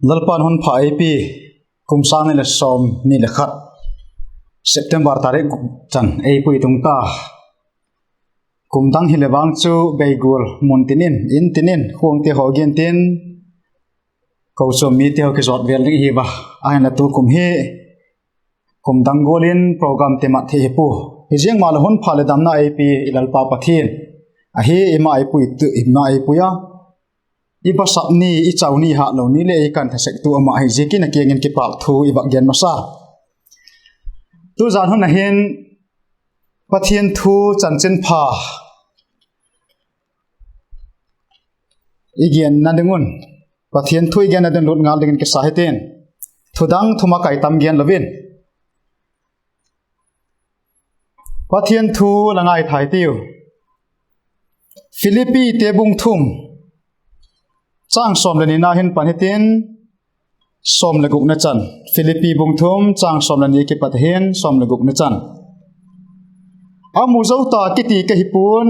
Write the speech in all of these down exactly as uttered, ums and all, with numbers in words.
Lalpa'n hun pha ei pi, kum sâng ni leh sawmni leh khat, September tarik chan ei pui tung ta. Kum dang hileh vang chu beigual mun tin in, in tin in, khuangte haw gintin, kochuam mite haw kizawt vel ding ihi a. Ahinla tukum hi kum dang gual in program ti mat thei hi pua. Hiziang maleh hun pha leh damna ei pi i Lalpa Pathian ahi, i ma ei pui a, i basap ni, i chau ni, hatlo ni leh ei kan thasektu ama ahi ziakin a kiang in kipâk thu i vak gen masa. Tuzan hun a hin Pathian thu chanchinpha i genna ding un, Pathian thu i genna ding lut ngal dingin kisa hitin, thudang thumakai tam gen lo in Pathian thu la ngaithai tiu. Philippite bung thum, châng sawm leh nina hin pan hitin, sawm leh gukna chan. Philippi bung thum, châng sawm leh ni kipat hin sawm leh gukna chan. A mu zo ta kiti ka hi pua'n,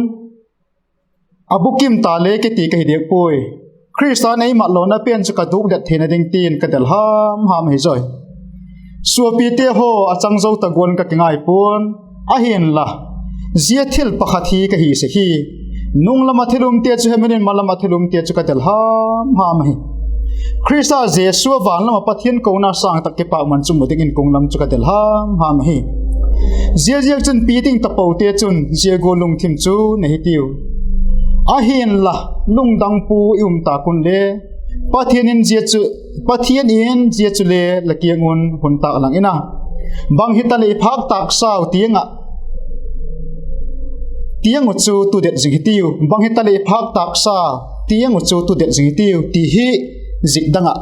a bukim ta le kiti ka hi diak puai. Khrista'n ei matlona pen chu ka dukdet theina ding ti'n ka del ham ham ahi zawi. Suapite haw, a chang zo ta gual in ka kingai pua'n, ahi'nla, zia thil pakhat hi ka hi sek hi: nung lam ah thil umte chu hem in, mal lam ah thil umte chu ka del ham ham ahi. Khrista Jesu a van lam ah Pathian kona sâng tak kipakman chu mu dingin kung lam chu ka del ham ham ahi. Ziaziakchun piting tapote chun zia gual lungthim chu nei hitiu. Ahi'nla, lungdang pu i um tâk un le, Pathian in zia chu, Pathian in zia chu le la kiang un hun tâk lang in a, bang hitaleh i phâk tâksau tiang ah tiang uh chu tudet zing hitiu, bang hitaleh i phâk tâksa tiang uh chu tudet zing hitiu ti hi zik dang ah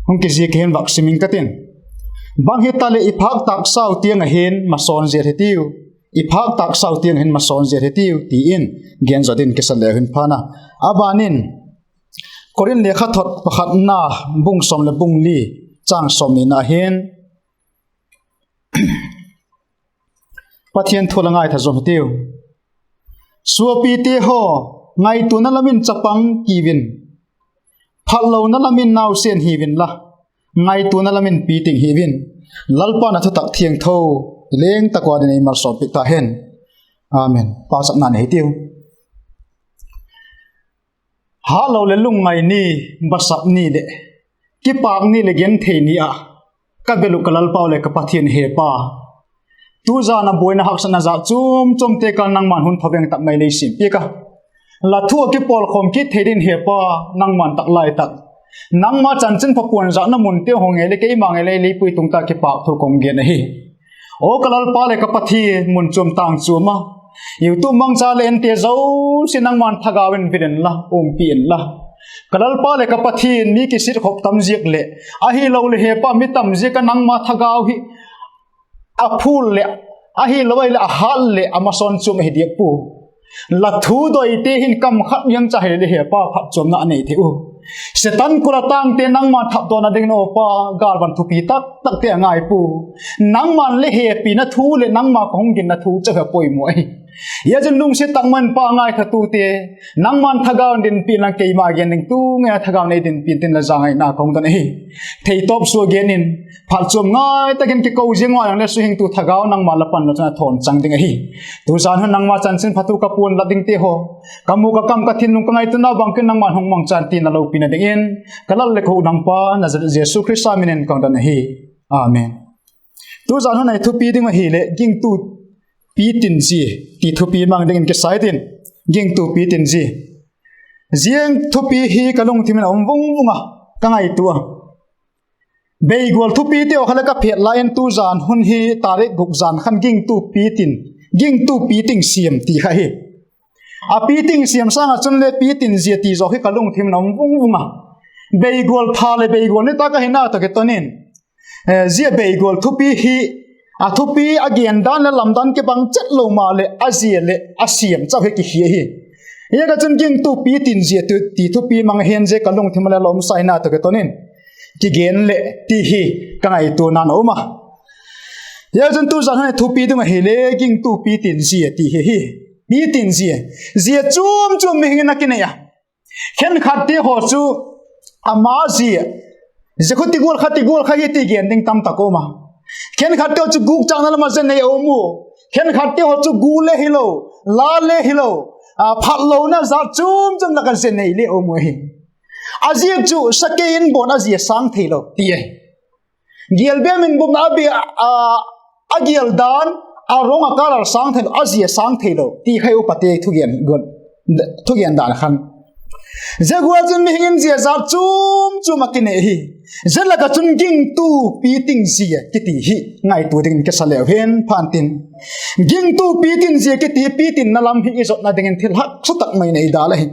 hung kizik hin vak sim ing ka tin. Bang hitaleh i phâk tâksau tiang ah hin masawn ziat hitiu, i phâk tâksau tiang ah hin masawn ziat hitiu ti in gen zaw dingin kisa le hin pha'n a. A ban in Korinth lekhathot pakhatna bung sawm leh bung li, châng sawmnina hin Pathian thu la ngaitha zawm hitiu. Suapite haw, ngaituana lam in chapang kiu in, phatlona lam in nausen hiu inla, ngaituana lam in piting hiu in. Lalpa'n a thutak thiangtho i leng tak ua dingin ei malsawmpiak ta hen. Amen. Pauchapna nei hitiu. Hatlo leh lungngai ni, basap ni leh kipâk ni leh genthei ni ah ka bel uh ka Lalpau leh ka Pathian, Hepa, tuzan a buaina haksatna jat chuam chuamte kâl nangma'n hun thaveng tak mai lei siam piak a, la thu ah kipawlkhawm kit thei dingin Hepa, nangma'n tak lai tak, nangma chanchinpha puanzakna munte haw ngei leh keima ngei leh lei pui tung ta kipâk thu ka hung gen ahi. Aw ka Lalpa leh ka Pathian, mun chuam tâng chuam a YouTube mangcha leh ente zosia nangma'n thagau in vil inla, umpi inla, ka Lalpa leh ka Pathian, mi kisit khop tam ziak leh, ahiloleh Hepa, mi tam ziak ah nangma thagau hi a phul leh, ahilo ahileh a hat leh a masawn chuam ahi diak pua. La thu doite hin kam khat niam cha hileh Hepa, phatchuamna a nei thei u. Setan kul a tângte nangma'n thapdawnna dingin aw Pa, gâlvan thupi tak takte a ngai pua. Nangma'n le hepina thu leh nangma ka hung ginna thu chau hi a poimaw ahi. Zia chun lungsiat tak mai in Pa, ngaithatute, nangma'n thagau in dinpi inla, keima gen ding tu nge thagau nei dinpi intin, la zangaina ka hung don ahi. Theitawp sua gen in, phatchuam ngai tak in kiko ziang ua inle suhingtu thagau nangma la panna chun a thawn chang ding ahi. Tuzan hun nangma chanchinpha thu ka puanlat dingte haw, ka mu ka kam ka thinlung ka ngaituana bangkim nangma'n hung mangchan tin a lopina dingin ka Lal leh ka Hukdampa Nazareth Jesu Khrista min in ka hung don ahi. Amen. Tuzan hun a i thupi ding ahileh gingtu pi tin zia ti thupi mang dingin kisa hitin, gingtu pi tin zia. Zia thupi hi ka lungthim in a um vung vung a, ka ngaitua a. Beigual thupite haw kha leh ka phet lai in tuzan hun hi tarik guk zan khan gingtu pi tin, gingtu pi tin siam ti kha hi. A pi tin siam sâng ah chun le pi tin zia ti zaw hi ka lungthim in a um vung vung a. Beigual tha leh beigual nitâk ahina tawh kiton in, zia beigual thupi hi, a thupi a gendan leh lamdan kibang chet lo maleh a zia leh a siam chau hi kikhi ahi. Ziak ah chun gingtu pi tin zia ti thupi mang ahi'n, zia ka lungthim ah le lawmsa ahina tawh kiton in kigen leh ti hi ka ngaituana'n a um a. Zia chun tuzan hun a i thupi ding ahile gingtu pi tin zia ti hi hi. Pi tin zia, zia chuam chuam mihing in a kinei a. Khenkhatte haw chu ama zia, Zia khu ti gual kha, ti gual kha hi ti gen ding tam tak um a. Khenkhatte chu gûk châkna lam ah zia nei a um u. Khenkhatte haw chu gu le hilo, la le hilo, a, phatlona zat chuam chuam lak ah zia nei le a um u ahi. A ziak chu sakei in bawn a zia sâng theilo ti ahi. Gial bem in bum a bia, a, a gial dan, a rong a colour sâng theilo, a zia sâng theilo ti kha upate thugen dan khan. Zia gual chun mihing in zia zat chuam chuam a kinei hi. Zia lak ah chun gingtu piting zia kiti hi ngaitua dingin kisa leu hen pha'n tin. Gingtu piting zia kiti pitinna lam hi i zotna dingin thil haksa tak mai nei dal ahi.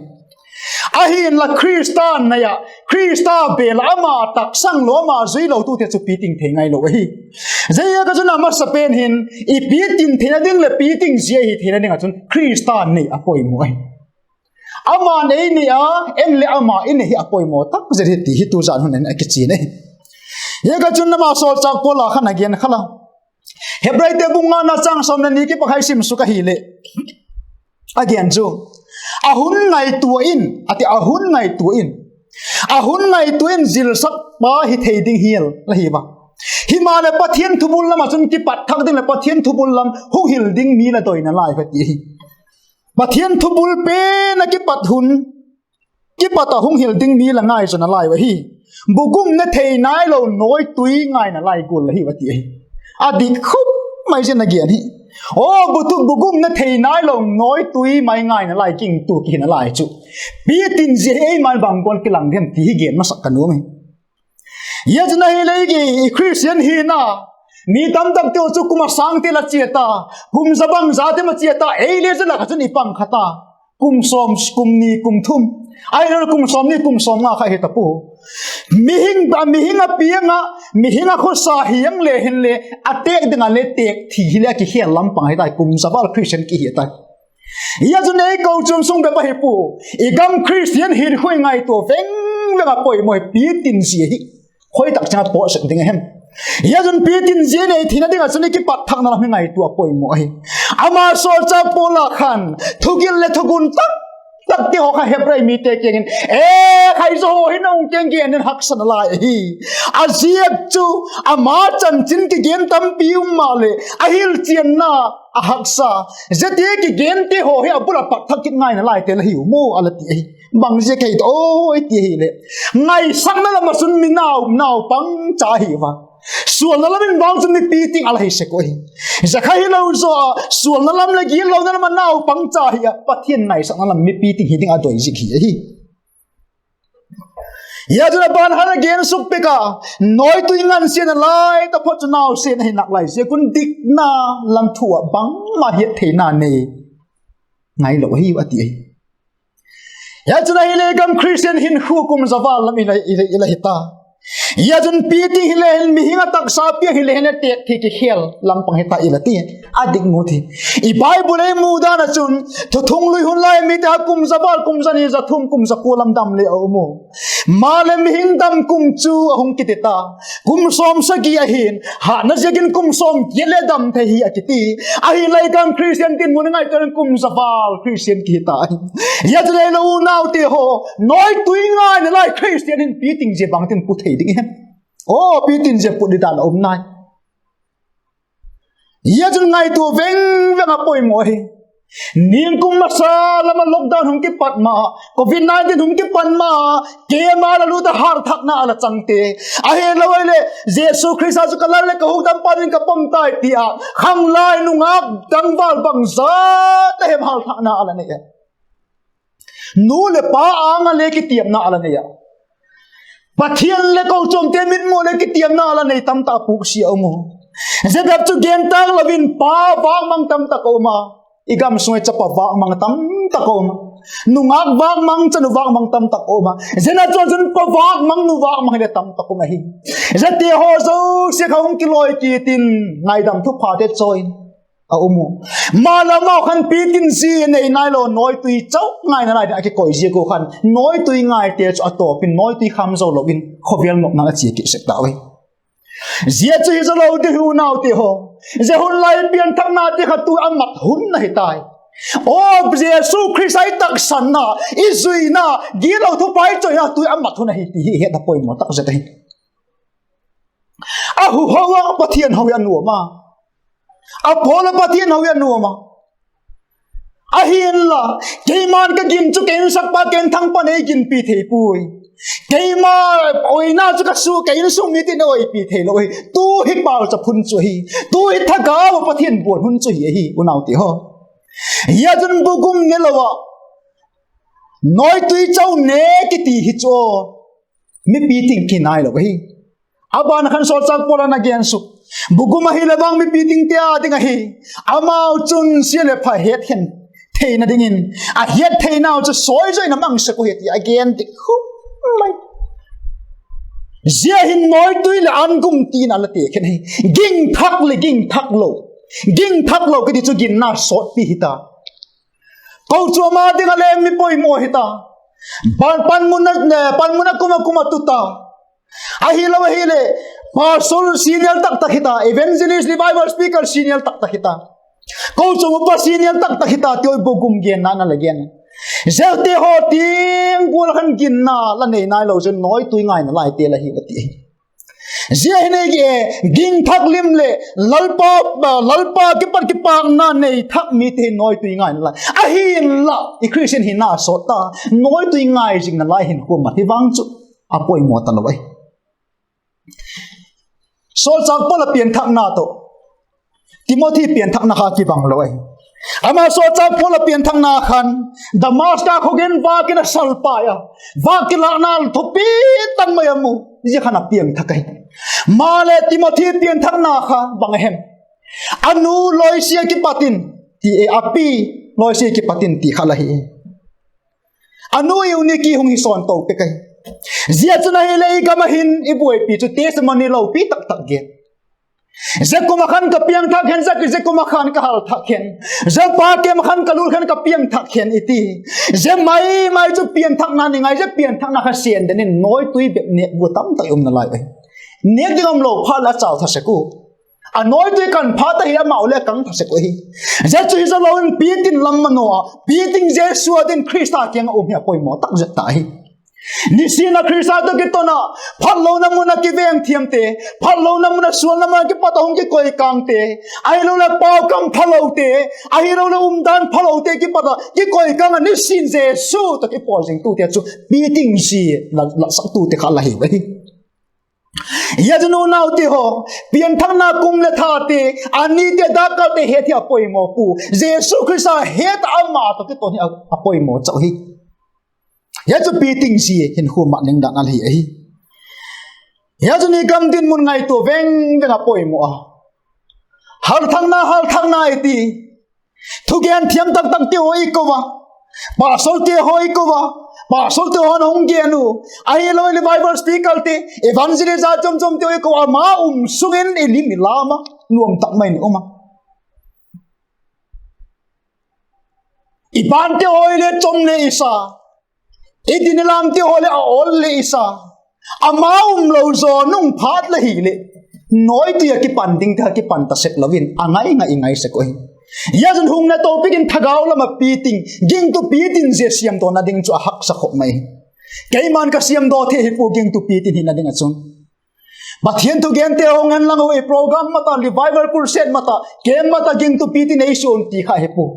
Ahinla Khrista nei ah, Khrista bel ah ama taksang lo, ama zui lotute chu piting thei ngailo ahi. Ziaziakchun a masapen hin i piting theina ding leh piting zia hi theina ding ah chun Khrista nei a poimaw ahi. Ama'n ei nei a, en leh ama i nei hi a poimaw tak zet hi ti hi tu zan hun in a kichian ahi. Ziaziakchun ama sawlchâk Paul a khan a gen kha la. Hebraite bung ngana châng sawm leh ni kipat kha i sim suk ahileh, a gen chu, a hun ngaitua in, a ti, a hun ngaitua in, a hun ngaitua in zilsakpa hi thei ding hial la hi a. Himaleh Pathian thubul lam ah chun kipat thak ding leh Pathian thubul lam hung hil ding mi la doina lai ka ti hi. Pathian thubul pen ah kipat hun, kipat ah hung hil ding mi la ngaizawna lai u ahi. Bugumna thei nailo nawitui ngaina lai gual la hiu a ti ahi. A dik khum mai zia a gen hi. Aw, bugumna thei nailo nawitui mai ngaina lai gingtu kihina lai chu piting zia hi eima'n bang gual kilang diam ti hi gen masak ka nuam hi. Zia chun ahileh i Christian hina, mi tamtakte chu kum a sângte la chia ta, kum za bangzate ma chia ta, ei le zia lak ah chun i pang kha ta. Kum sawm, kum ni, kum thum, ahiloleh kum sawmni, kum sawmnga kha hi ta pua. Mihing a, mihing a piang ah, mihing a khawsa hiang le hinle, a têk ding ah le têk thi hileh a kikhel lam pang hi tai, kum za val Christian kihi tai. Zia chun ei kochuam sung bep ahi pua. I gam Christian hinkhua i ngaitua veng veng a poimaw hi piting zia hi. Khoi tak chiang a pawt sek ding a hem? Zia chun piting zia nei theina ding ah chun i kipat thakna lam hi ngaitua poimaw ahi. Ama sawlchâk Paul a khan thugil leh thugun tak tak ti haw kha Hebrai mite kiang in, e, khaizaw haw hin a hung keng gen in haksa nalai ahi. A ziak chu ama chanchin kigen tampi um maleh a hilchianna a haksa, ziate kigente haw hi a bul a pat thak kit ngaina laite la hiu maw a la ti ahi. Bang ziak ahi ta aw i ti ahileh, ngaisakna lam ah chun mi nau, naupangcha ahi a. Sualna lam in vang chun mi piting a la hi sek uh ahi. Zia kha hilo zaw a, sualna lam leh gitlona lam ah naupangcha hi a, Pathian ngaisakna lam mi piting hi ding a doi zik hi ahi. Zia chun a ban khan a gen suk pek a, nawitui ngansia nalai taphot chu nausen ahi nak lai ziak un dikna lam thu ah bangma hiat theina nei ngailo ahiu a ti ahi. Zia chun ahileh i gam Christian hinkhua kum za val lam i la, i la, i la hi ta. Zia chun piting hile hin, mihing a taksa piang hile hin, a têk thi kikhel lam pang hi ta i la ti. A dik mu ti. I Bible ei mu dan ah chun, thuthung lui hun lai mite a kum za val, kum za ni, za thum, kum za kua lam dam le a um u. Maleh mihing dam kum chu a hung kiti ta. Kum sawmsagi ahi'n, hatna ziakin kum sawmgiat le dam thei hi a kiti. Ahinla i gam Christian tin mun ngaitua in kum za val Christian kihi ta ahi. Zia chun ei le unaute haw, nawitui ngaina lai Christian hin piting zia bangtin put thei ding i hem? Aw, piting zia put di dan a um nai. Zia chun ngaitua veng veng a poimaw hi. Ningkum masa lam ah lockdown hung kipat ma, covid nineteen hung kipat ma, keima la lut a hâlthakna a la changte, ahilo ahileh Jesu Khrista chu ka Lal leh ka Hukdampa dingin ka pom tai ti a khanglai nungak tangval bangzat a hem hâlthakna a la nei a. Nu leh pa âng ah le kitiamna a la nei a. Pathian leh kochuamte mitmu le kitiamna a la nei tamtak puksia um u. Zia bep chu gen tâk lo in pa vâkmang tamtak a um a. I gam sung ah chapa vâkmang tamtak a um a. Nungak vâkmang, chanu vâkmang tamtak a um a. Zia na chuan chun pa vâkmang, nu vâkmang hile tamtak um ahi. Ziate haw zosia kha hung kilawi kit in, ngaidam thuphate chawi in a um u. Maleh amau khan piting zia nei nailo nawitui chau ngaina lai ding a kikoi ziak u khan nawitui ngaite chu a tawp in nawitui kham zo lo in khawvel nopna'n a chia kit sek tau hi. Zia chu hi zo lo ding hi unaute haw. Zia hun lai pianthaknate kha tu a mat hun ahi tai. Aw, Jesu Khrista i taksanna, i zuina, gitlo thupha i chawina tu a mat hun ahi ti hi het a poimaw tak zet ahi. A hu ho a Pathian ho hi a nuam a. A pawl a Pathian ho hi a nuam a. Ahinla, keima'n ka gin chu kei insakpa, kei inthangpa nei ginpi thei puai. Keima oina chu ka su, kei insung mite'n ei oipi theilo ahi. Tu hi pauchap hun chu ahi. Tu hi thagau a Pathian buan hun chu hi ahi, unaute haw. Hia chun bugum ne lo ah nawitui chau ne kiti hi chu mipi ting ki nailo ahi. A ban a khan sawlchâk Paul in a gen suk, bugum ahileh vang mipi tingte â ding ahi. Amau chun zia leh pha het hen theina dingin, a hiat theinau chu sawizoina mang sek uhi ti a gen dik khum mai. Zia hin nawitui leh an gum tina la tekhen ahi. Ging thak leh ging thak lo. Ging thak lo kiti chu ginna sawtpi hita. Kochuam â ding a le mi poimaw hita. Panmun a, panmun a kum a kum a tu ta. Ahilo ahileh, pastor senior tak tak hita, evangelist, revival speaker senior tak tak hita, kochuam upa senior tak tak hita ti hi bugum genna in a la gen. Ziate haw tiang gual khan ginna la nei nailo chun nawitui ngaina laite la hiu a ti. Zia hi nei, ging thak lim leh Lalpa, Lalpa kipat kipâkna nei thak mite hi nawitui ngaina lai. Ahinla i Christian hina sawt ta, nawitui ngai zingna lai hinkhua mat hi vang chu a poimaw talo ahi. Sawlchâk Paul a pianthakna tawh Timothy pianthakna kha kibang lo ahi. Ama sawlchâk Paul a pianthakna khan Damaska khawgen vâk in a salpai a, vâk kilâkna thupi tak mai a mu. Zia khan a piangthak ahi. Maleh Timothy pianthakna kha bang a hem? A nu Loisi a kipat in, ti e, a pi Loisi a kipat in ti kha la hi. A nu Euniki hung hi sawn to pek ahi. Zia chun ahileh i gam ah hin i buaipi chu testimony lopi tak tak gen. Zia kum ah khan ka piangthak hen, zia, zia kum ah khan ka hâlthak hen, zia pa kem ah khan ka lût khan ka piangthak hen i ti. Zia mai mai chu pianthakna ni ngai, zia pianthakna kha sêndan in nawitui bep nêk gua tamtak i umna lai ahi. Nêk ding umlo phat leh a chau tha sek u. A nawitui kan phat ahi, amau leh kang tha sek u ahi. Zia chu hi zalo in pitin lam manaw a, piting Jesu a ding Khrista kiang ah um hi a poimaw tak zet ta ahi. Nisin a Khrista tawh kiton a, phatlona mun ah kiveng thiamte, phatlona mun ah sualna mun ah kipat a hung kikoi kângte, ahiloleh paukam phalote, ahiloleh umdan phalote kipat a kikoi kâng ah nisin Jesu tawh kipawl zingtute chu piting zia la, lasaktute kha la hiu ahi. Hia chun unaute haw, pianthakna kum leh thate, a nite dâkkalte het hi a poimaw pua. Jesu Khrista het a ama tawh kiton hi a, a poimaw chau hi. Hia chu piting zia hinkhua mat ding dan a la hi ahi. Hia chun i gam dinmun ngaitua veng veng a poimaw a. Hâlthakna, hâlthakna i ti. Thugen thiam tak takte haw i ko a, pastorte haw i ko a, pastorte haw'n a hung gen u, ahiloleh Bible speakerte, evangelist a chom chomte haw i ko a, ama um sung in i lim i lam a, nuam tak mai in i um a. I bante haw i le chom le i sa, i din i lamte haw leh a awl le i sa, ama umlo zaw nung phat la hileh, nawitui ah kipan dingte kha kipan ta sek lo in a ngai ngai i ngai sek u ahi. Hia chun hung na to piak in thagau lam ah piting, gingtu piting zia siamtawna ding chu a haksa khop mai. Keima'n ka siamdaw thei hi pua gingtu piting hina ding ah chun. Pathian thugente hung hen lang u, i program mat ah, revival crusade mat ah, camp mat ah gingtu piting ei suan ti kha hi pua.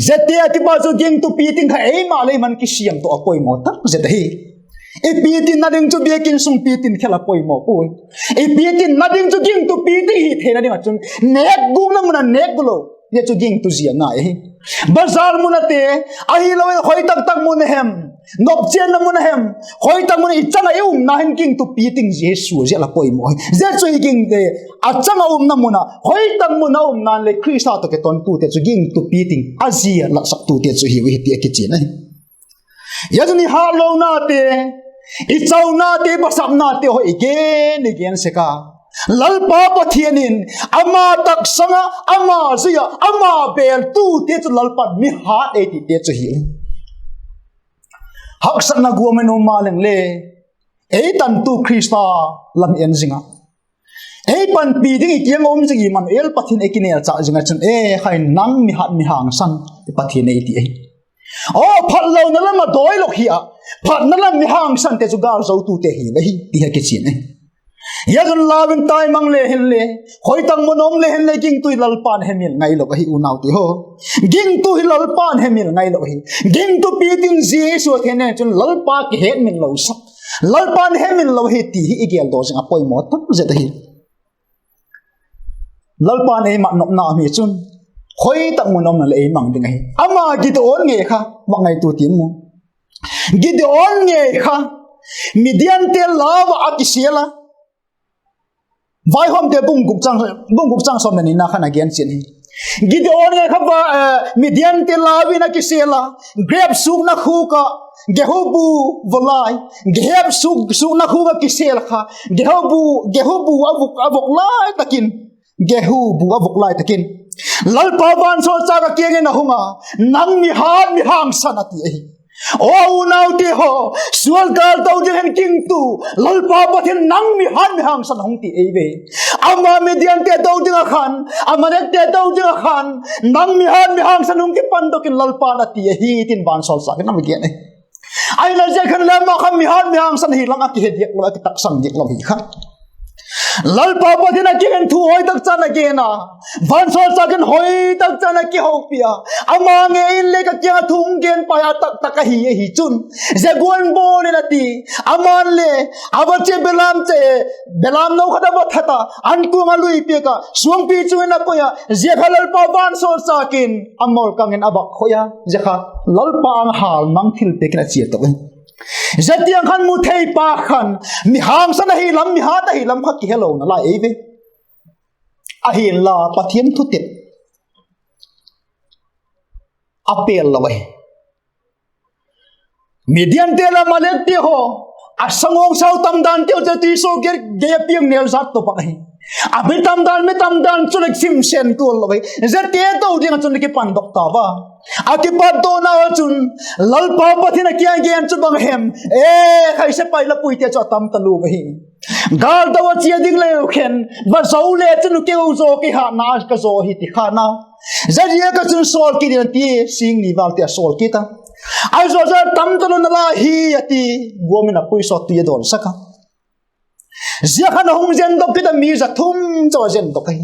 Ziate a kipat chu gingtu piting kha eima lei man kisiamdaw a poimaw tak zet ahi. I pitinna ding chu biakin sung piting khel a poimaw puai. I pitinna ding chu gingtu piting hi theina ding ah chun nêk gukna mun ah nêk gulo, zia chu gingtu zia ngai ahi. Bazar mun a te, ahiloleh khoi tak tak mun a hem, nopchianna mun a hem, khoi tak mun a i chang ah i umna hin gingtu piting zia hi sua zia la poimaw hi. Zia chu i ging, a chang ah umna mun ah, khoi tak mun a umna leh Khrista tawh kitontute chu gingtu piting a zia lasaktute chu hiu hi ti a kichian ahi. Hia chun i hâtlonate, i chaunate, i pasapnate haw i gen, i gen sek a, Lalpa Pathian in ama taksang ah, ama zui ah, ama bêltute chu Lalpa'n mi hât ei tite chu hi. Haksatna guam in um ma leng le, ei tantu Khrista lam en zing ah, ei panpi ding i kiang ah um zing Immanuel Pathian ei kinelchâk zing ah chun, e khai nang mi hât mi hangsan Pathian ei ti ahi. Aw, phatlona lam ah dawilo hi a, phatna lam mi hangsante chu gâl zotute hi ahi ti hi a kichian ahi. Zia chun lau in tai mang le hinle, khoi tak mun um le hinle, gingtu hi Lalpa'n hemil ngailo ahi unaute haw. Gingtu hi Lalpa'n hemil ngailo ahi. Gingtu pitin zia i suak thei neng chun Lalpa kihemil lo sa, Lalpa'n hemil lo hi ti hi i geldaw zing a poimaw tak zet ahi. Lalpa'n ei mat nopna mi chun khoi tak mun um na leh ei mang ding ahi. Ama Gideon ngei kha va ngaitua tiam u. Gideon ngei kha Midiante lau ah a kisêl a. Vaihawmte bung guk chang, bung guk chang sawm leh nina khan a gen chian hi. Gideon ngei kha va, eh, Midiante lau in a kisêl a, grep sukna khuk ah gehu bu va lai, grep suk, sukna khuk ah kisêl kha, gehu bu, gehu bu a vuk, a vok lai tak in, gehu bu a vok lai tak in, Lalpa vansawlchâk a kiang in a hung a, Nang mi hât mi hangsan, a ti ahi. Aw unaute haw, sual gâl do dingin gingtu Lalpa Pathian, Nang mi hât mi hangsan, hung ti ei ve. Ama Midiante do ding ah khan, Amalekte do ding ah khan, Nang mi hât mi hangsan hung kipandok in, Lalpa'n a ti ahi, tin vansawlchâk in a mi gen ahi. Ahinla zia khan le ama kha mi hât mi hangsan hi lam a kihe diak lo, a kitaksang diak lo hi kha. Lalpa Pathian a kiang in thu hoi tak chan a gen a, vansawlchâk in hoi tak chan a kihopi a, ama ngei in le ka kiang ah thu hung gen pai a tak tak ahi, ahi chun, zia gual bawl in, a ti. Ama'n le a va chia belamte, belamno khat a va that a, ankuang a lui piak a, suangpi chung in a koi a, zia kha Lalpa vansawlchâk in a mawlkang in a va khoi a, zia kha Lalpa âng hâlmang thilpiak in a chia tawh ahi. Zia tiang khan mu thei pa khan mi hangsan ahi lam, mi hât ahi lam kha kihelona lai ei ve. Ahinla Pathian thutep a pêl lo ahi. Midiante leh Amalekte haw, a sangawngsau tamdan teu chu tuisaw gei a piang neu zat tawh bang ahi. A mi tamdan, mi tamdan chu le thim sen tual lo ahi. Ziate do ding ah chun a kipandok tau a. A kipandokna ah chun Lalpa Pathian a kiang gen chu bang hem? E, khai sepai lapuite chu a tam talua ahi. Gâl do a chia ding leu khen, va zo le chun u keu zaw kei, hâtna ka zaw hi, ti kha nau. Zia ziak ah chun sawl kit in, a ti, sîng ni vâlte a sawl kit a. A zaw zaw tam talua nalai hi, a ti, guam in a pui sawt, tui a dawnsak a. Zia khan a hung zendok kit a, mi za thum chau a zendok ahi.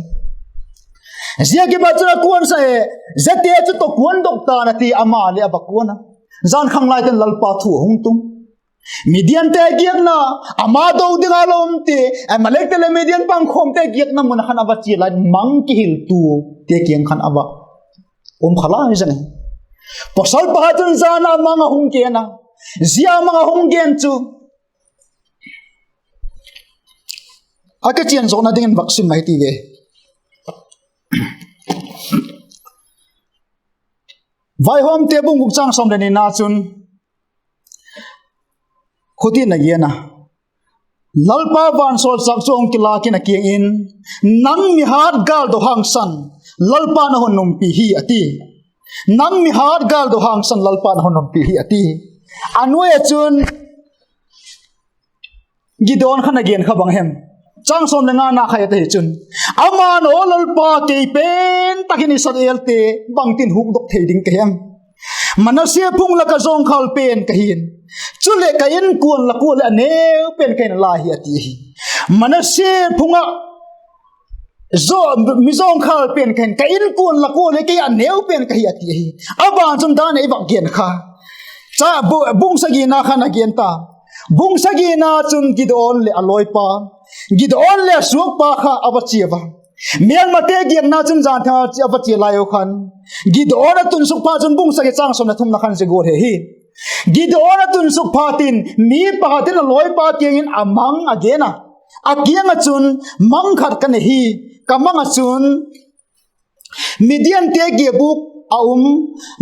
Zia kipat chun a kuansa e, ziate chu tawh kuandok tan, a ti, ama le a va kuan a. Jan khang lai ten Lalpa thu a hung tung. Midiante giakna, ama do ding a la umte, Amalekte leh Midian pangkhawmte giakna mun ah khan a va chia lai in, mang kihiltuate kiang khan a va um kha lai zang ahi. Pawsal pakhat chun jan a mang a hung gen a, zia mang a hung gen chu a kichian zawkna dingin vak sim mai ti ve. Vaihawmte bung guk chang sawm leh nina chun khutin a gen a, Lalpa vansawlchâk chu hung kilâk in a kiang in, Nang mi hât gâl do hangsan, Lalpa'n a hun umpi hi, a ti. Nang mi hât gâl do hangsan, Lalpa'n a hun umpi hi, a ti. A nuai ah chun Gideon khan a gen kha bang hem? Chang sawm leh ngana kha et ahi chun, ama'n, Aw Lalpa, kei pen tak in Israelte bangtin hukdok thei ding ka hem? Manasse phung lak ah zawngkhal pen ka hi'n, chuleh ka inkuan lak ua leh a neu pen ka hi'n, a la hi, a ti ahi. Manasse phung ah mi zawngkhal pen ka hi'n, ka inkuan lak ua leh kei a neu pen ka hi, a ti ahi. A ban chun dan ei vak gen kha, bung sagina khan a gen ta. Bung sagina chun Gideon leh a lawipa, Gideon leh a suakpa kha a va chia a. Mêlmate giakna chun jan theng a va chia lai u khan, Gideon a tunsuk phat chun bung sagi chang sawm leh thumna khan zia gual hi. Gideon a tunsuk phat in mi pakhat in a lawipa kiang in a mang a gen a. A kiang ah chun, Mang khat ka nei hi. Ka mang ah chun Midiante giabuk a um,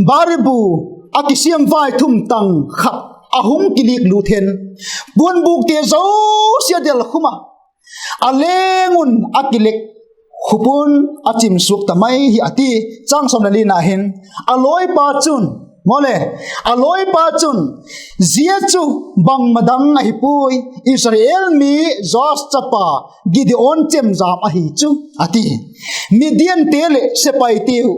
baribu a kisiam vaithum tang khat a hung kilik lût hen, puanbûkte zosia del khum a, a leng un a kilek khup un a chim suak ta mai hi, a ti. Chang sawm leh lina hin, a lawipa chun, mawle, a lawipa chun, Zia chu bangma dang ahi puai, Israel mi Joas chapa Gideon chemjam ahi chu, a ti. Midiante leh sepaite uh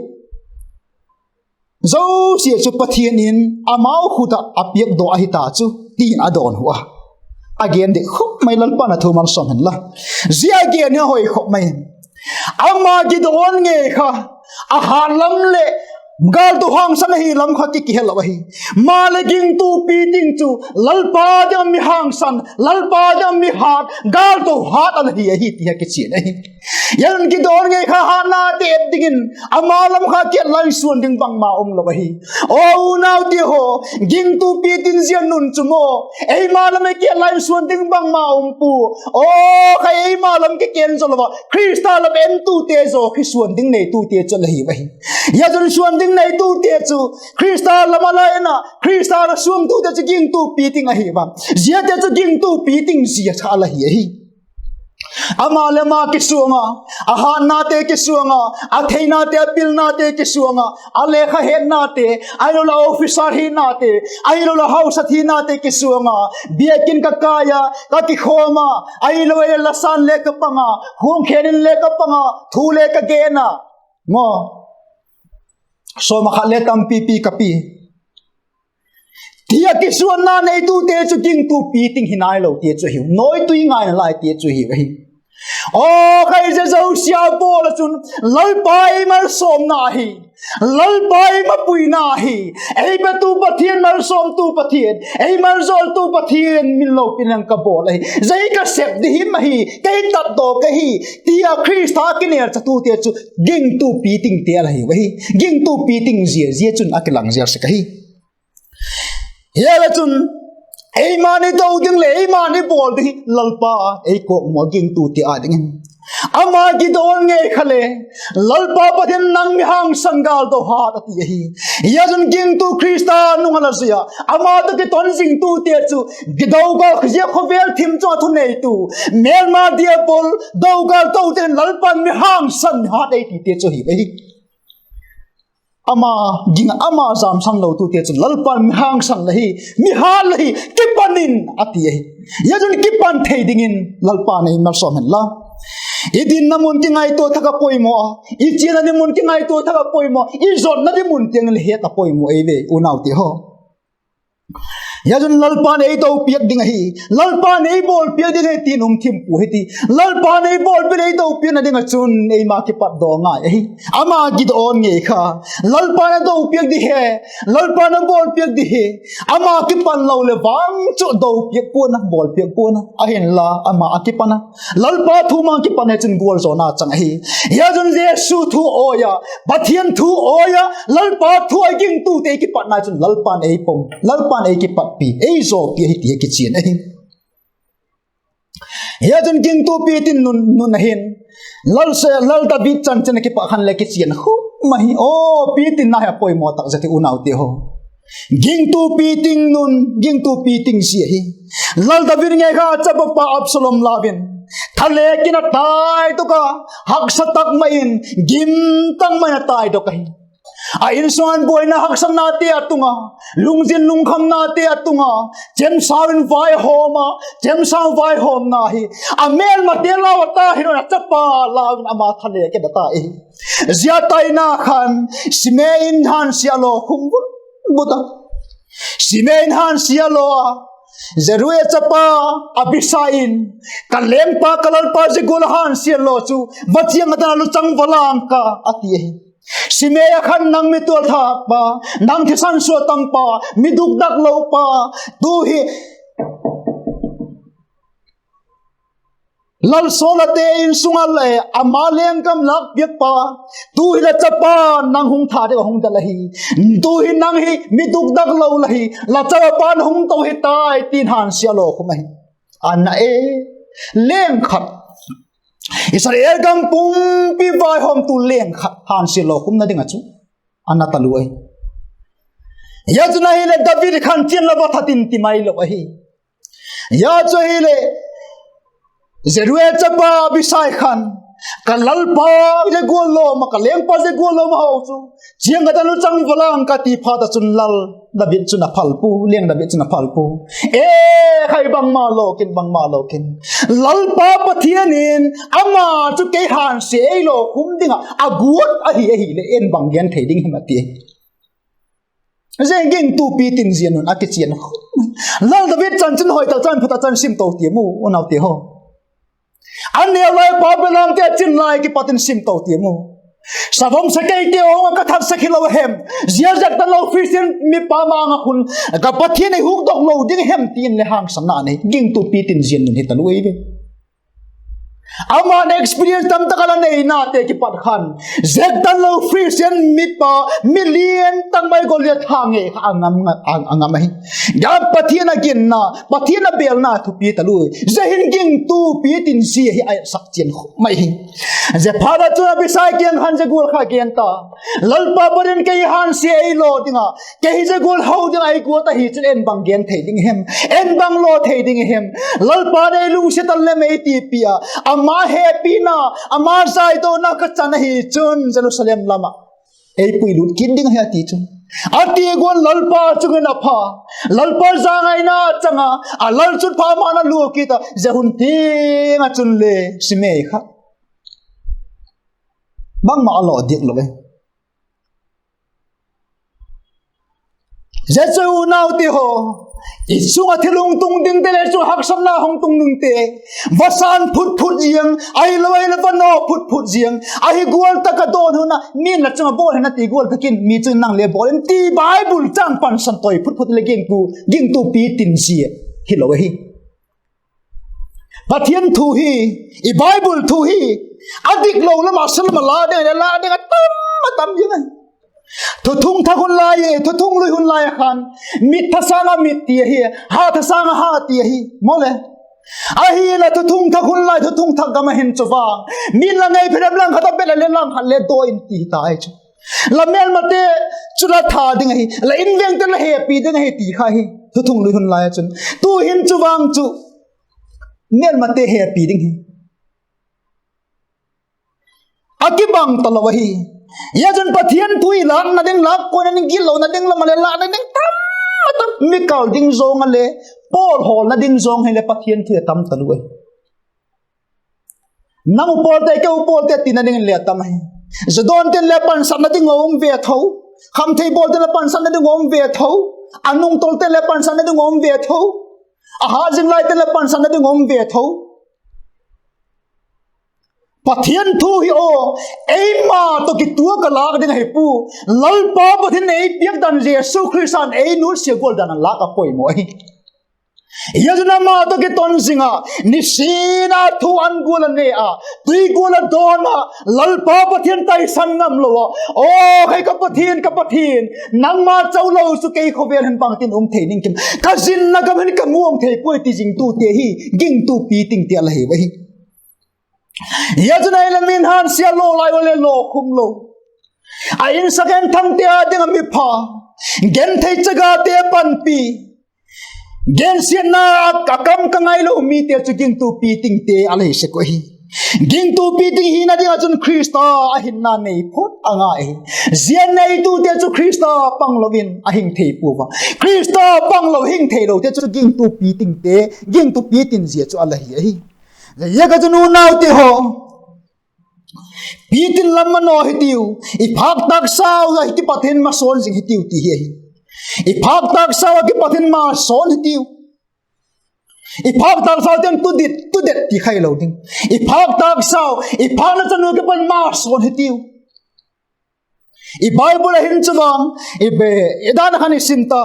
zosia chu Pathian in amau khut ah a piakdaw ahi ta chu, ti'n a dawnhu a. A gen dik khop mai, Lalpa'n a thu malsawm hen la. Zia a gen hi a hoi khop mai. Ama Gideon ngei kha, a hat lam leh gâldo hangsan ahi lam kha ki, kihelo ahi. Maleh gingtu piting chu Lalpa ding mi hangsan, Lalpa ding mi hat, gâldo hat a la hi ahi ti a kichian ahi. Zia chun Gideon ngei kha hatnate et dingin ama lam kha kiat lai suan ding bangma umlo ahi. Aw unaute haw, gingtu piting zia nun chu maw, eima lam i kiat lai suan ding bangma um pua. Aw kha eima lam kiken zaw lo a, Khrista lam entute zaw khi suan ding neitute chu la hiu ahi. Zia chun suan ding neitute chu Khrista lam a la en a, Khrista la suangtute chu gingtu piting ahi a. Ziate chu gingtu piting zia kha la hi ahi. Ama leh ama kisuang a, a hatnate kisuang a, a theinate, a pilnate kisuang a, a lekha hetnate, ahilo leh officer hinate, ahilo leh hausat hinate kisuang a, biakin ka kai a, ka kikhawm a, ahilo leh lasan le ka pang a, huamkhen in le ka pang a, thu le ka gen a, maw, sawm ah khat le tampipi ka pia, ti a kisuanna neitute chu gingtu piting hi nailote chu hiu, nawitui ngaina laite chu hiu ahi. Aw khai, zia zosia bawl ah chun Lalpa ei malsawmna hi, Lalpa ei mapuina hi, ei petu Pathian, malsawmtu Pathian, ei maljawltu Pathian min lopi nang ka bawl ahi, zia ka sep di him ahi, kei tatdawk ahi, ti a Khrista kinêlchatute chu gingtu pitingte la hiu ahi. Gingtu piting zia, zia chun a kilang zel sek ahi. Hia le chun, eima ni do ding leh eima ni bawl ding hi Lalpa ei kawkmaw a gingtute â dingin, ama Gideon ngei kha le, Lalpa Pathian, nang mi hangsan, gâldo hat, a ti ahi. Zia chun gingtu Khrista nung a la zui a, ama tawh kiton zingtute chu, do gâl zia khawvel thim chung a thuneitu, mêlma diabol, do gâl to ten Lalpa'n mi hangsan, mi hat ei tite chu hi ahi. Ama ging, ama jamsan lotute chu Lalpa'n mi hangsan la hi, mi hat la hi, kipan in, a ti ahi. Zia chun kipan thei dingin Lalpa'n ei malsawm hen la. I dinna mun kingaitua thak a poimaw a, i chiana ding mun kingaitua thak a poimaw, i zotna ding mun tiang le het a poimaw ei ve unaute haw. Zia chun Lalpa'n ei dopiak ding ahi. Lalpa'n ei bawlpiak ding ahi tin um thim pua hi ti. Lalpa'n ei bawlpiak, ei dopiakna ding ah chun eima kipat daw ngai ahi. Ama Gideon ngei kha, Lalpa'n a dopiak di he, Lalpa'n a bawlpiak di hi, ama kipan lo leh vang chu dopiak pua'n a, bawlpiak pua'n a, ahinla ama a kipan a. Lalpa thu mang kipan hi chun gualzawna chang ahi. Zia chun Jesu thu awi a, Pathian thu awi a, Lalpa thu a gingtute kipatna chun Lalpa'n ei pom, Lalpa'n ei kipatpi, ei zawpi ahi ti a kichian ahi. Zia chun gingtu piting nun, nun ahin, Lal, Lal David chanchin a kipat khan le kichian khum ahi. Aw, pitinna hi a poimaw tak zet hi unaute haw. Gingtu piting nun, gingtu piting zia hi. Lal David ngei kha a chapapa Absalom lau in, thalek in a taidok a, haksa tak mai in, gim tak mai in a taidok ahi. A insung ah buaina haksatnate a tung a, lungzin lungkhamnate a tung a, chemsau in vaihawm a, chemsau vaihawmna hi a mêlmate lau a ta hilo in a chapa lau in ama thalek in a tai hi. Zia taina khan Simei in hânsia law khum but but a. Simei in hânsia law a, Zeruia chapa Abisai in, ka lengpa, ka lalpa, zia gual a hânsia law chu va chiang a dan a luchang va lang ka, a ti ahi. Simei a khan, nang mi tualtha pa, nang thisan sua tam pa, mi dukdak lo pa, tu hi Lal Saul a te insung ah le ama lenggam lâk piak pa, tu hi la chapa nang hung that ding a hung dal ahi. Tu hi nang hi mi dukdak lo la hi, la chapa na hung to hi tai, tin hânsia law khum ahi. A na e, leng khat, Israel gam pumpi vaihawmtu leng khat hânsia law khumna ding ah chu a na talua ahi. Zia chun ahileh David khan chian la va that in ti mai lo ahi. Zia chu ahileh Zeruia chapa Abisai khan, ka lalpa zia gual lawm a, ka lengpa zia gual lawm a ho chu chiang ka dan luchang va lang ka, ti phat ah chun Lal David chun a phal pua, leng David chun a phal pua. E khai, bangma lo kin, bangma lo kin, Lalpa Pathian in ama chu kei hânsia ei law khum ding ah a guat ahi, ahileh en bang gen thei ding him, a ti. Zia gingtu piting zia nun a kichian khum Lal David chanchin hoi tak chan pha tak chan sim to tiam u, unaute haw. A neu lai pa Balaamte a chin lai kipat in sim to tiam u. Savom sakeite hung ah ka that sak hilo hem, zia zek tan lo Philistine mipa ma-âng ah khun ka Pathian ei hukdok lo ding hem ti in le hangsanna nei, gingtu pitin zia nun hi talu ei ve. Ama'n experience tam tak a la neinate kipat khan, zek tan lo Philistine mipa, mi lian tak mai Goliath ha ngei kha a ngam, a ngam ahi. Pathian a ginna, Pathian a bêlna thupi talu. Zia hin gingtu pitin zia hi a etsak chian khop mai hi. Ziaphat ah chun Abisai kiang khan zia gual kha gen ta. Lalpa Pathian kei hânsia ei law ding ah, kei hi zia gual ho ding ah ei guat ahi chun en bang gen thei ding hem, en bang law thei ding hem. Lalpa'n ei lungsiat a lem ei tipi a, ama hepina, ama zaidona ka chan ahi chun Jerusalem lam ah ei puilut kit ding ahi a ti chun, a ti gual Lalpa chung in a pha. Lalpa zangaina chang a, a lalchutpha ama'n a lua kit a, zia hun tiang ah chun le Simei kha bangma a law diak lo e. Zia chu unaute haw, i chung ah thil hung tung dingte leh chung haksatna hung tung dingte, vasan phut phut ziang, ahilo ahilo vano phut phut ziang, ahi gual tak a dawn hun a, mi'n la chung ah bawl hen a ti gual tak in mi chun nang le bawl in ti Bible chang pansan toi phut phut leh gingtu, gingtu pitin zia hilo ahi. Pathian thu hi, i Bible thu hi, a dik lo lam ah, a sung lam ah lâk ding leh lâk ding a tam, a tam ziang ahi. Thuthung thak hun lai, thuthung lui hun lai a khan, mit thasâng ah mit ti ahi, ha thasâng ah ha ti ahi, maw le. Ahileh thuthung thak hun lai, thuthung thak gam ah hin chu vang, mi'n la ngei pherem lang khat a bet leh lang khat le daw in ti ta ahi chu. La mêlmate chu la tha ding ahi, la invengte la hepi ding ahi ti kha hi thuthung lui hun lai ah chun. Tu'hin chu vang chu mêlmate hepi ding hi a kibang talo ahi. Zia chun Pathian thu i lâkna ding, lâk kona ding, gitlona ding lam ah leh lâkna ding tam, a tam, mi kal ding zawng a le, pawl hawlna ding zawng hileh Pathian thu a tam talu ahi. Nang u pawlte, keu pawlte tina dingin le a tam ahi. Zadawnte'n le pansatna ding a um ve tho. Khamthei bawlte'n le pansatna ding a um ve tho. A nungtolte'n le pansatna ding a um ve tho. A hat zing laite'n le pansatna ding a um ve tho. Pathian thu hi aw, eima tawh kituak a lâk ding ahi pua. Lalpa Pathian ei piak dan, Jesu Khrista'n ei nutsia gual dan a lâk a poimaw ahi. Zia chun ama tawh kiton zing ah, nisin a thu an gual a ne a, tui gual a dawn ah, Lalpa Pathian taisan ngam lo ah, aw, hei ka Pathian, ka Pathian, nangma chau lo chu kei khawvel hin bangtin um thei ning kim, ka zinna gam hin ka muang thei puai ti zingtute hi gingtu pitingte a la hiu ahi. Zia chun ei la min hânsia law lai ua leh law khum lo, a insak enthangte â ding ah mipha, genthei chagate panpi, gensiatna a kam ka ngailo mite chu gingtu pitingte a la hi sek uh ahi. Gingtu piting hina ding ah chun Khrista a hinna nei phot a ngai ahi. Zia neitute chu Khrista panglo in a hing thei pua a. Khrista panglo hing theilote chu gingtu pitingte, gingtu pitin zia chu a la hi ahi. Ziaziak a chun unaute haw, pitin lam manaw hitiu, i phâk tâksau a kipat hin masawn zing hitiu ti hi ahi. I phâk tâksau a kipat hin masawn hitiu. I phâk tâksau tiang tudet, tudet ti kha hilo ding. I phâk tâksau, i phâkna chanu kipat masawn hitiu. I Bible ah hin chuvang, i be, i dan khan i sim ta.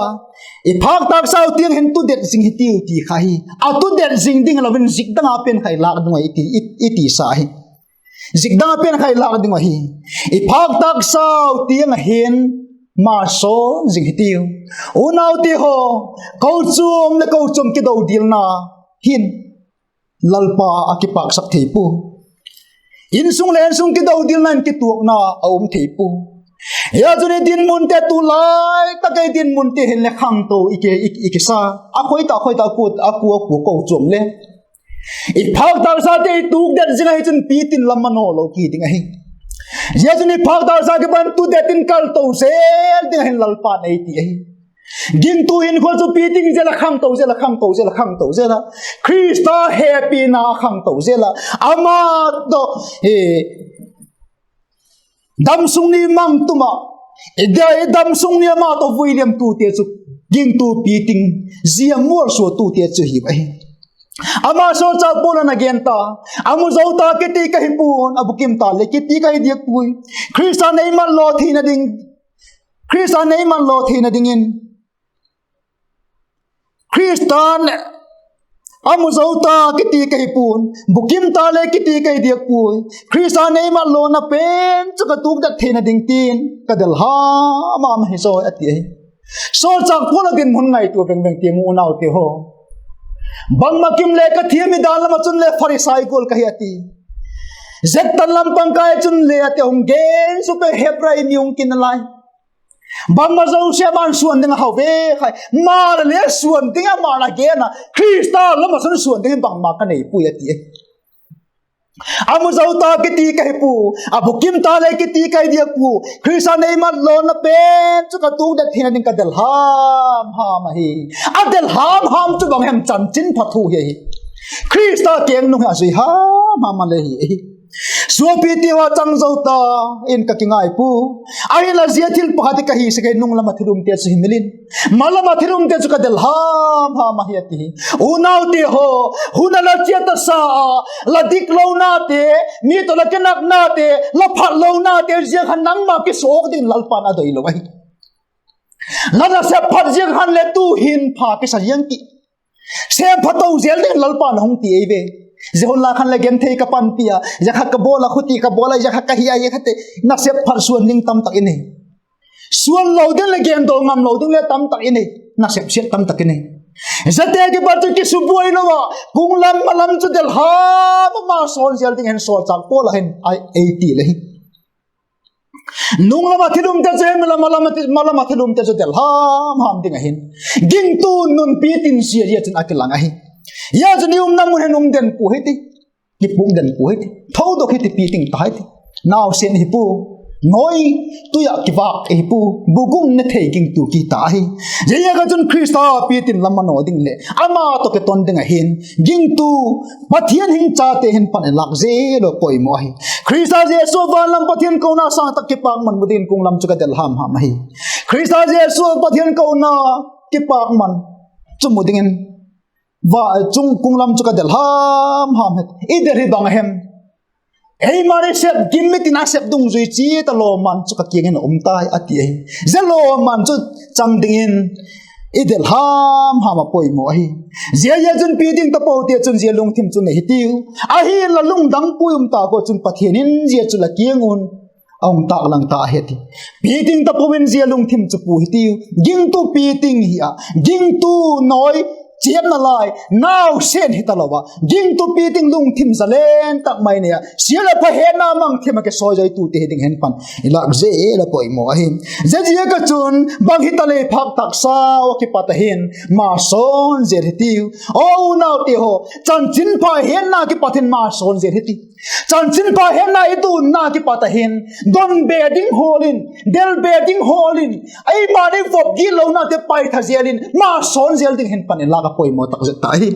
I phâk tâksau tiang hin tudet zing hitiu ti kha hi. A tudet zing ding lo in zik dang a pen kha i lâk ding uh ahi ti, i, i tisa hi. Zik dang a pen kha i lâk ding uh ahi. I phâk tâksau tiang ah hin masawn zing hitiu. Unaute haw, kochuam leh kochuam kidodilna hin Lalpa a kipaksak thei pua. Insung leh insung kidodilna in kituakna a um thei pua. Zia chun i dinmunte, tulai tak ei dinmunte hin le khangto i ki, i, i kisa. A khoi ta, khoi ta, a kua, a kua, a kua kochuam le, i phâk tâksate i tukdet zing ahi chun pitin lam manaw lo ki ding ahi. Zia chun i phâk tâksa kipan tudet in kalto zel ding ahin Lalpa'n ei ti ahi. Gingtu hinkhua chu piting zel a, khangto zel a, khangto zel a, khangto zel a, Khrista hepina a khangto zel a, ama tawh, e, damsung ni mang tum ah, i da, i damsung ni ama tawh vui liamtute chu Gingtu piting, zia mualsuatute chu hi ahi. Ama sawlchâk Paul in a gen ta, a mu zo ta kiti ka hi pua'n, a bukim ta le kiti ka hi diak puai. Khrista nei mat law theina ding, Khrista nei mat law theina dingin, Khrista, a mu zo ta kiti ka hi pua'n, bukim ta le kiti ka hi diak puai. Khrista nei mat lawna pen chu ka tukdet theina ding tin ka del ham ham hi zaw a ti ahi. Sawlchâk Paul a dinmun ngaitua veng veng ti mu unaute haw. Bangma kim le ka thiam hi dan lam ah chun le Pharisai gual ka hi a ti. Zia tan lam pang kai chun le a ti hung gen suk e, Hebrai mi hung kin nalai. Bangma zosia ban suan ding a hau ve khai. Maleh le suan ding a mal a gen a, Khrista lam ah chun suan ding bangma ka nei puai a ti. A mu zo ta kiti ka hi pua, a bukim ta le kiti ka hi diak pua. Khrista nei mat lawna pen chu ka tukdet theina ding ka del ham ham ahi. A del ham ham chu bang hem? Chanchinpha thu hi ahi. Khrista keng nung hi a zui ham ham a le hi ahi. Suapite haw, chang zo ta in ka kingai pua. Ahinla zia thil pakhat hi ka hi sek hi, nung lam ah thil umte chu himil in, ma lam ah thil umte chu ka del ham ham ahi a ti hi. Unaute haw, hun a la chia ta sa a, la diklonate, mi tawh la kinaknate, la phatlonate ziak khan nangma kisuak ding Lalpa'n a doi lo ahi. La nasep phat ziak khan le tu'hin pha kisa ziang ki, sêm pha to zel ding Lalpa'n a hung ti ei ve. Zia hun lai khan le genthei ka panpi a, zia kha ka bawl a, khuti ka bawl a, zia kha ka hi a, zia kha te, nasep phat suan ding tam tak i nei. Suan lo ding leh gen daw ngam lo ding le tam tak i nei. Nasep siat tam tak i nei. Ziate kipat chu kisubuai lo a, kung lam ma lam chu del ham ham a sawn zel ding hin sawlchâk Paul a hin ei ti le hi. Nung lam ah thil umte chu hem, ma lam ah thil umte chu del ham ham ding a hin, gingtu nun piting zia zia chun a kilang ahi. Zia chun i umna mun hin um den pua hiti, kipûk den pua hiti, thodok hiti, piting ta hiti. Nausen hi pua, nawi tui ah kivâk hi pua, bugum ne thei gingtu ki ta ahi. Ziaziak a chun Khrista piting lam a naw ding leh ama tawh kiton ding a hin gingtu, Pathian hing chate hin pan i lâk zel a poimaw ahi. Khrista Jesu van lam Pathian kona sâng tak kipakman mu dingin kung lam chu ka del ham ham ahi. Khrista Jesu Pathian kona kipakman chu mu dingin, va, chung kung lam chu ka del ham ham hi. I del hi bang a hem? Eima i sep gim mitin a sep dungzui chiat a lawmman chu ka kiang in a um tai a ti ahi. Zia lawmman chu chang dingin i del ham ham a poimaw ahi. Ziaziak chun piting tapote chun zia lungthim chu nei hitiu. Ahinla lungdam pui um ta kua chun Pathian in zia chu la kiang un a hung tâklang ta ahi ti. Piting tapo in zia lungthim chu pui hitiu. Gingtu piting hi a, gingtu nawi chiamna lai nausen hi talo a, gingtu piting lungthim zalen tak mai nei a, sia leh pha hetna mang thim ah kisawizaitute hi ding hin pan i lâk zel a poimaw ahi. Ziaziak a chun bang hita lei phâk, taksau a kipat a hin ma sawn zel hitiu. Aw unaute haw, chanchinpha hetna kipat hin ma sawn zel hiti. Chanchinpha hetna i tunna kipat a hin, don be ding hawl in, del be ding hawl in, eima i vop gitlonate paitha zel in ma sawn zel ding hin pan i lâk a poimaw tak zet ta hi.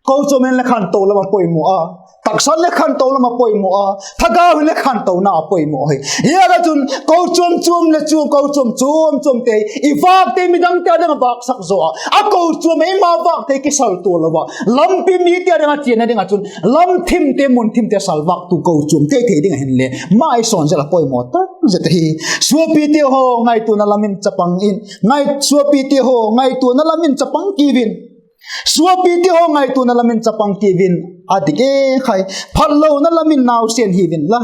Kochuam in le khanto lam a poimaw a, taksa le khanto lam a poimaw a, thagau in le khantona a poimaw hi. Ziaziak a chun kochuam chuam le chu, kochuam chuam chuamte, i vâkte midangte a ding a vâksak zaw a, a kochuam eima vâkte kisaltua lo a, lampi mite a ding a chiana ding ah chun lam thimte, mun thimte salvâktu kochuam te thei ding a hinle ma i sawn zel a poimaw tak zet ahi. Suapite haw, ngaituana lam in chapang in, ngai, suapite haw, ngaituana lam in chapang kiu in. Suapite haw, ngaituana lam in chapang kiu in, a dik e khai. Phatlona lam in nausen hiu inla,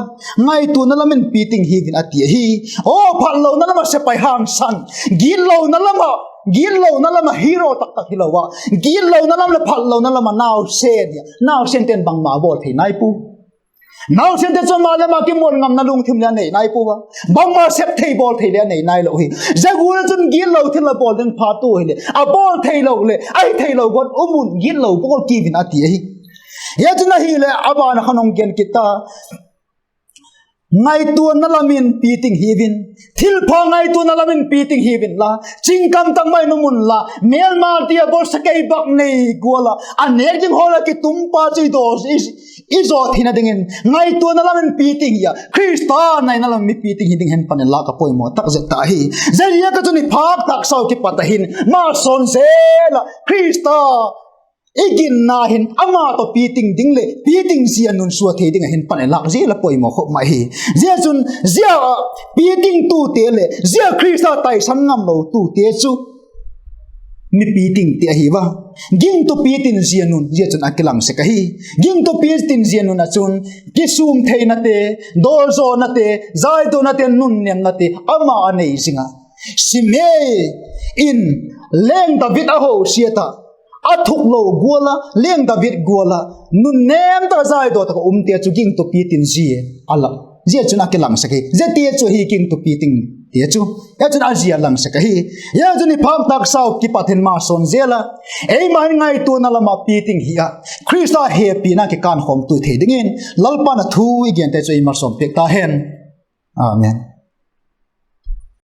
ngaituana lam in piting hiu in a ti ahi. Aw, phatlona lam ah sepai hangsan, gitlona lam ah, gitlona lam ah hero tak tak hilo a, gitlona lam leh phatlona lam ah nausen, nausente'n bangma bawl thei nai pua. Nausente chu ama leh ama kimuan ngamna lungthim le a nei nai pua a, bangma sep thei bawl thei le a nei nailo hi. Zia gual ah chun gitlo thil a bawl ding phat u hileh a bawl theilo leh ahi theilo gual um un, gitlo bawl kiu in a ti ahi. Zia chun ahileh a ban ah khan hung gen kit ta. Ngaituana lam in piting hiu in, thilpha ngaituana lam in piting hiu inla, chingkam tak mai in um unla, mêlmate a bawlsa kei bâk nei gual ah a nêk ding hawl ah kitumpa chu i daw, i, i zaw theina dingin ngaituana lam in piting hi a, Khrista naina lam mi piting hi ding hin pan i lâk a poimaw tak zet ta hi. Zia ziak a chun i phâk tak sau kipat ah hin malsawm zel ah Khrista i ginna hin ama tawh piting ding leh piting zia nun sua thei ding ah hin pan i lâk zel a poimaw khop mai hi. Zia chun zia pitingtute leh zia Khrista taisan ngamlotute chu mi pitingte ahi a. Gingtu pitin zia nun zia chun a kilang sek ahi. Gingtu pitin zia nun ah chun kisûm theinate, dawlzawnate, zaidonate, nunnêmnate ama a nei zing a. Simei in leng David a hosiat ah, a thuklo gual ah, leng David gual ah nunnêm tak ah zaidaw tak ah umte chu gingtu pitin zia a la, zia chun a kilang sek hi. Ziate chu ahi gingtu pitingte chu. Zia chun a zia lang sek ahi. Zia chun i phâk tak sau kipat hin malsawm zel a, eima hin ngaituana lam ah piting hi a, Khrista hepina kikânkhawmtu thei dingin Lalpa'n a thu i gente chu ei malsawm piak ta hen. Amen.